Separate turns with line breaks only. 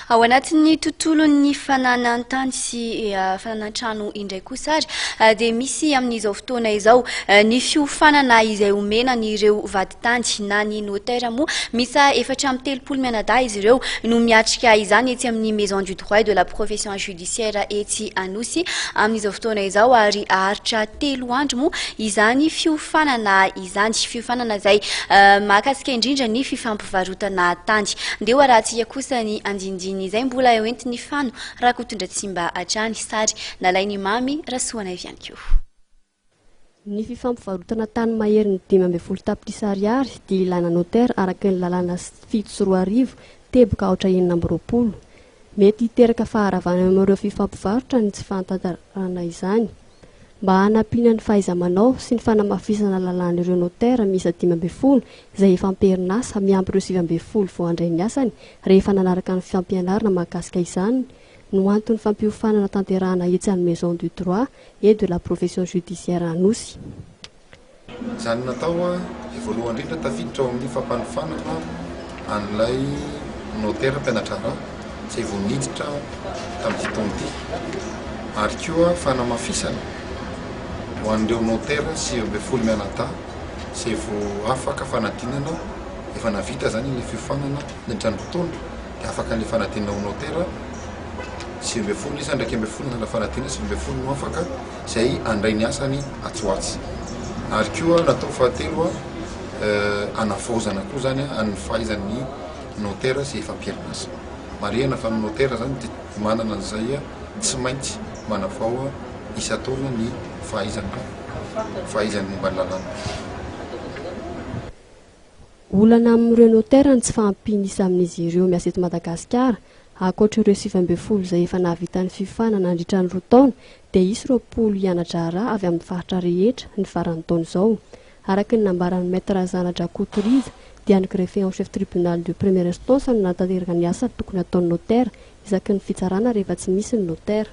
Ao anatin'ny tontolon'ny fananan-tany sy fananan-trano indray kosa ary dia misy amin'izao fotoana izao ny fiofanana izay omena an'ireo vadintany na ny notaire moa. Miisa 34 mianadahy izy ireo no miatrika izany etsy amin'ny Maison du droit et de la profession judiciaire etsy Anosy amin'izao fotoana izao ary haharitra 3 andro moa izany fiofanana izany. Fiofanana izay mahakasika indrindra ny fifampivarotana tany. Ndeha ho arahantsika kosa ny andinindininy izay mbola eo entin'i Fano Rakotondratsimba hatrany. Sary nalain'i Mamy Rasoanaivo ihany koa.
Ny fifampivarotana tany maherin'ny 15 tapitrisa ariary dia ilàna notaire araka ny lalàna 2007 teboka aotra 26. Mety hiteraka faharavana eo amin'ireo fifampivarotra ny tsy fahatanterahana izany. Mba hanampiana ny fahaiza-manao sy ny fanamafisana lalàn'ireo notaire miisa 15 izay efa am-perinasa miampy ireo 19 vao handray ny asany rehefa nanaraka ny fampianarana mahakasika izany no anton'ny fampiofanana tanterahana etsy amin'ny Maison du droit et de la profession judiciaire Anosy.
Izany natao dia voalohany indrindra tafiditra ao amin'ny fampanofanana an'ilay notaire mpiana-draharaha izay vao niditra tamin'ity taona ity ary koa fanamafisana ho an'ireo notaire 19 mianadahy izay vao afaka fanadinana, efa nahavita izany ilay fiofanana nandritra ny 2 taona dia afaka ilay fanadinana ho notaire, 19 isa, 11 nanala fanadinana, 19 no afaka. izay handray ny asany atsy ho atsy. Ary koa natao fahatelo hanavaozana koa izany ny fahaizan'ny notaire izay efa am-perinasa. Marihana fa ny notaire izany dia manana an'izay tsy maintsy manavao isan-taona ny fahaizana fahaizany momba ny lalàna.
Olana amin'ireo notaire ny tsy fahampian'isa amin'izy ireo miasa eto Madagasikara. Ankoatra ireo 19 izay efa nahavita ny fiofanana nandritra ny 2 taona dia hisy 20 hiana-draharaha avy amin'ny faritra rehetra ny faran'ny taona izao. Araka ny nambaran'ny Maître Zanadrakoto Riza dia ny Greffier en chef tribunal de première instance no nanatanteraka ny asa tokony hataon'ny notaire isaky ny fitsarana rehefa tsy misy ny notaire.